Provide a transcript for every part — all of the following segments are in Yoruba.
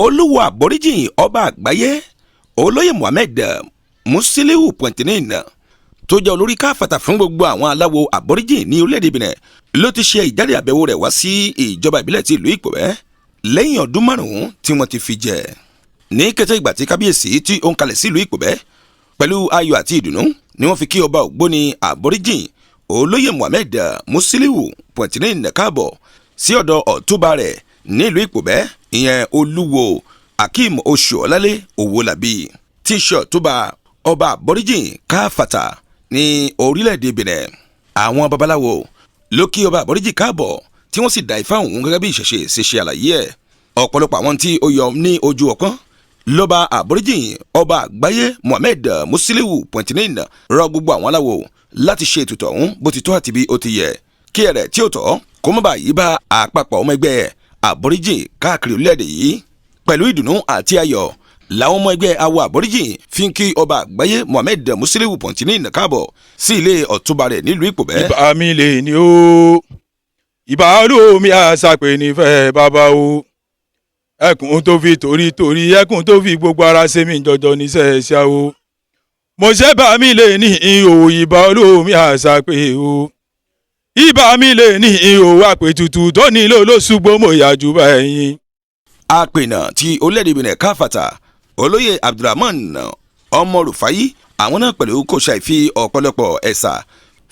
Olúwo Àbóríjìn, ọba àgbáyé, Olóyè Muhammed Musiliu Pontinin, tó jẹ́ olórí káfàtà fún gbogbo àwọn aláwo Àbóríjìn ní orílẹ̀-èdè Benin, ló ti ṣe ìjáde àbẹ̀wò rẹ̀ wá sí ìjọba ìbílẹ̀ ti ìlú Ìpòbẹ́ lẹ́yìn ọdún 5 tí wọ́n ti fi jẹ. Ní kété ìgbà tí kábíyèsí tí ó ń kalẹ̀ sí ìlú Ìpòbẹ́, pẹ̀lú ayọ̀ àti ìdùnnú ni wọ́n fi kí ọba ògbóni Àbóríjìn, Olóyè Muhammed Musiliu Pontinin, káàbọ̀ sí ọ̀dọ̀ ọ̀túnba rẹ̀ nílùú Ìpòbẹ́, ìyẹn Olúwo Akeem Oṣuọlálé Owólabí, tí í ṣe ọ̀túnba ọba Àbóríjìn káfàtà ní orílẹ̀-èdè Benin. Àwọn babaláwo ló kí ọba Àbóríjìn káàbọ̀, tí wọ́n sì dá ifá òun gẹ́gẹ́ bí ìṣẹ̀ṣe ṣe ṣe àlàyé ẹ̀. Ọ̀pọ̀lọpọ̀ àwọn tí ó yọ ní ojú ọpọ́n lọ́ba Àbóríjìn, ọba àgbáyé Muhammed Musiliu Pontinin, rọ gbogbo àwọn aláwo láti ṣe ètùtù ọ̀hún bó ti tọ́ àti bí ó ti yẹ, kí ẹ̀rẹ̀ tí ó tọ́ kó má bàa yí bá àpapọ̀ ọmọ ẹgbẹ́ Àbóríjìn káàkiri orílẹ̀-èdè yìí. Pẹ̀lú ìdùnnú àti ayọ̀ làwọn ọmọ ẹgbẹ́ awo Àbóríjìn fi ń kí ọba àgbáyé Muhammed Musiliu Pontinin káàbọ̀ sí ilé ọ̀túnba rẹ̀ nílùú Ìpòbẹ́. Ìbà mi lè ní o, ìbà olómi àṣàpè nífẹ̀ẹ́ bàbá o, ẹkùn tó fi torí torí, ẹkùn tó fi gbogbo ara ṣe mí jọjọ níṣẹ́ ṣá o. Mo ṣe bá mi lè ní ihò, ìbà olómi àṣàpè o, ìbà mi lè ní ihò, àpètùtù tó nílò lóṣùgbọ́ mo yàjú bá ẹ̀yìn. Apènà ti orílẹ̀-èdè Benin káfàtà, Olóyè Abdulrahman Ọmọ Rufai, àwọn náà pẹ̀lú kò ṣàìfi ọ̀pọ̀lọpọ̀ ẹ̀sà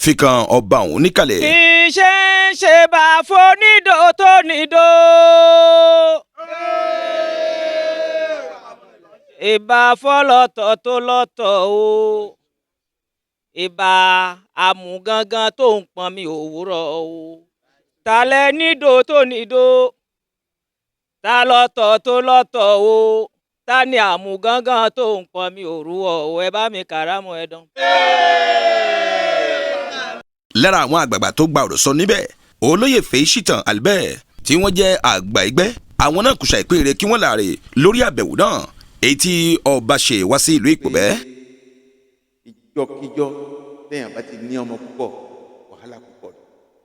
fi kan ọba òun níkàlẹ̀. Kì í ṣe ń ṣe bá fonídò tó nídò. Ìbà fọlọ́tọ̀ tó lọ́tọ̀ o, ìbà àmúgangan tó ń pọn mi òwúrọ̀ o. Ta lẹ nídò tó nídò, ta lọ́tọ̀ tó lọ́tọ̀ o, ta ni àmúgangan tó ń pọn mi òrúwọ̀ o? Ẹ bá mi kàrámù ẹ dán. Lára àwọn àgbààgbà tó gba ọ̀rọ̀ sọ níbẹ̀, Olóyè Fèyísítàn Albert, tí wọ́n jẹ́ àgbà ẹgbẹ́, àwọn náà kò ṣàìpéere kí wọ́n láre lórí àbẹ̀wò náà èyí tí ọba ṣe wá sí ìlú Ìpòbẹ́. Ìjọkíjọ téèyàn bá ti ní ọmọ púpọ̀, wàhálà púpọ̀ ni.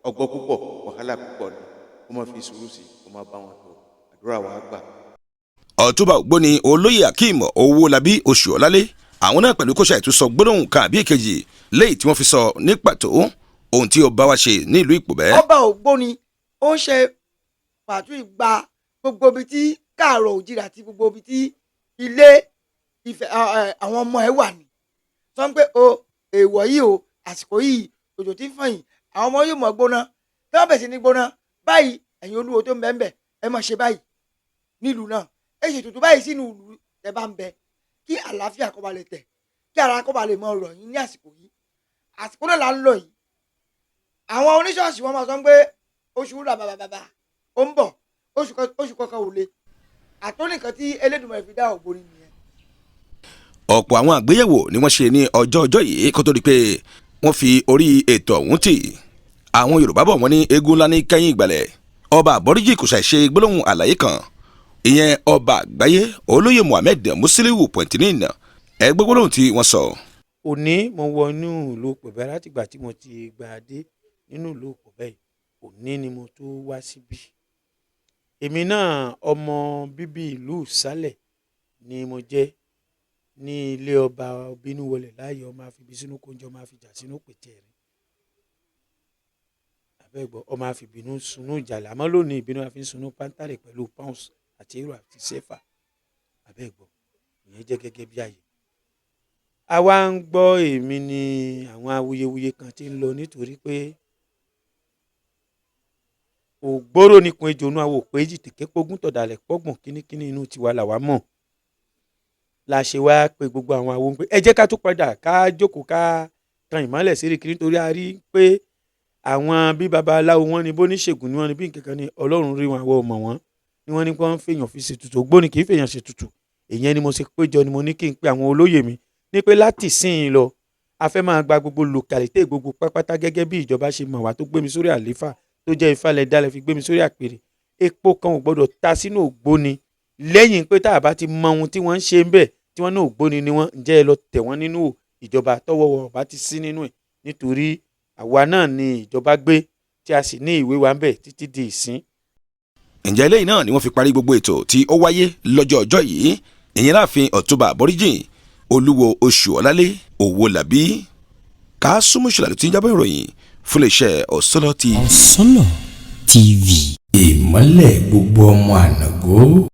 Ọgbọ́n púpọ̀, wàhálà púpọ̀ ni. Kó má fi sùúrù sí, kó má bá wọn tó àdúrà wàá gbà. Ọ̀túnba Ògbóni, Olóyè Akeem Owólabí Oṣuọlálé, àwọn náà pẹ̀lú kó ṣàìtúsọ gbólóhùn kan àbí èkejì léyìí tí wọ́n fi sọ ní pàtó ohun tí ọba wa ṣe ní ìlú Ìpòbẹ́. Ọba ògbóni ó ń ṣe pàtó ìgbà gbogbo ibi tí káàrọ̀ òjìrì àti gbogbo ibi tí ilé Ifẹ̀ àwọn ọmọ ẹ̀ wà ní sọ pé o èèwọ̀ yìí o, àsìkò yìí òjò tí ń fọyín, àwọn ọmọ yóò mọ̀ gbóná tí wọ́n bẹ̀ sí ní gbóná báyìí. Ẹ̀yin olúwo tó ń bẹ ń bẹ̀, ẹ má ṣe báyìí nílùú náà, ẹ ṣe ètùtù báyìí sínú ìlú ẹ bá ń bẹ, kí àlàáfíà kó ba lè tẹ̀, kí ara kó ba lè mọ ọ̀rọ̀ yín ní àsìkò yìí. Àsìkò náà là ń lọ yìí. Àwọn oníṣọ́ọ̀ṣì wọn máa sọ pé oṣù wúrà bàbàbàbà ó ń bọ̀, oṣù kankan ò le àtúnìkan tí Elédùmarè fi dá Ògbóni nìyẹn. Ọ̀pọ̀ àwọn àgbéyẹ̀wò ni wọ́n ṣe ní ọjọ́ ọjọ́ yìí kó tó di pé wọ́n fi orí ètò ọ̀hún tì. Àwọn Yorùbá bọ̀, wọ́n ní eégún ńlá ní kẹ́yìn ìgbàlẹ̀. Ọba Àbọ̀ríjì kò ṣàìṣe gbólóhùn àlàyé kan, ìyẹn ọba àgbáyé, Olóyè Muhammed Musiliu Pontinin. Ẹ gbọ́ gbólóhùn tí wọ́n sọ. Òní mo wọ inú ìlú Pẹ̀bẹ́ látìgbà tí mo ti gbà dé nínú ìlú Pẹ̀bẹ́ yìí, òní ni mo tó wá síbí. Èmi náà, ọmọ bíbí ìlú Ìsálẹ̀ ni mo jẹ́ ní ilé ọba Bínúwọlẹ̀ láàyè, ọmọ àfibí sínú kóúnjẹ, ọmọ àfijà sínú pètè rẹ̀ abẹ́gbọ́, ọmọ àfìbínú sunú ìjàlẹ̀. Àmọ́ lónìí, ìbínú àfi ń sunú pántárì pẹ̀lú pounds àti èrò àti sẹ́fà abẹ́gbọ́. Ìyẹn jẹ́ gẹ́gẹ́ bí àyè a wá ń gbọ́. Èmi ni àwọn awuyewuye kan tí ń lọ nítorí pé ògbóró nìkun ejò inú àwò péjì tèké pógún tọ̀dàlẹ̀ pọ́gbọ̀n kínníkínní inú tiwa làwa mọ̀ la ṣe wá pé gbogbo àwọn awo ń pé ẹ jẹ́ ká tún padà, ká jókòó, ká tan ìmọ́lẹ̀ sí kiri, nítorí a rí pé àwọn bí babaláwo wọn ni, bóníṣègùn ni wọn ni, bí nǹkan kan ni Ọlọ́run rí wọn, àwọn ọmọ wọn ni wọ́n ní kí wọ́n fèèyàn fi ṣètùtù. Ògbóni kì í fèèyàn ṣètùtù. Ìyẹn ni mo ṣe péjọ, ni mo ní kí n pe àwọn olóyè mi ní pé láti sìn ín lọ, a fẹ́ máa gba gbogbo localité gbogbo pápátá gẹ́gẹ́ bí ìjọba ṣe mọ̀ wá tó gbé mi sórí àlééfà, tó jẹ́ ìfalẹ̀ dálẹ̀ fi gbé mi sórí àpèrè. Epo kan ò gbọ́dọ̀ ta sínú Ògbóni lẹ́yìn pé tá a bá ti mọ ohun tí wọ́n ń ṣe ń bẹ̀, tí wọ́n ní Ògbóni ni wọ́n ǹjẹ́ ẹ lọ tẹ̀ wọ́n nínú ìjọba tọ́wọ́ wọn bá ti sí nínú ẹ̀, nítorí àwa náà ni ìjọba gbé tí a sì ní ìwé wa ń bẹ̀ títí di ìsín. Ǹjẹ́ eléyìí náà ni wọ́n fi parí gbogbo ètò tí ó wáyé lọ́jọ́ ọjọ́ yìí, ìyẹn láàfin Ọ̀túnba Àbọ́ríjìn Olúwo Oṣù Ọ̀lálé Òwòlàbí. Kásùmù Ṣùlá ló ti ń jábọ̀ ìròyìn fún iléeṣẹ́ Ọ̀sọ́lọ́ TV. Ọ̀sọ́lọ̀ TV. Ìmọ́lẹ̀ gbogbo ọmọ ànàgó.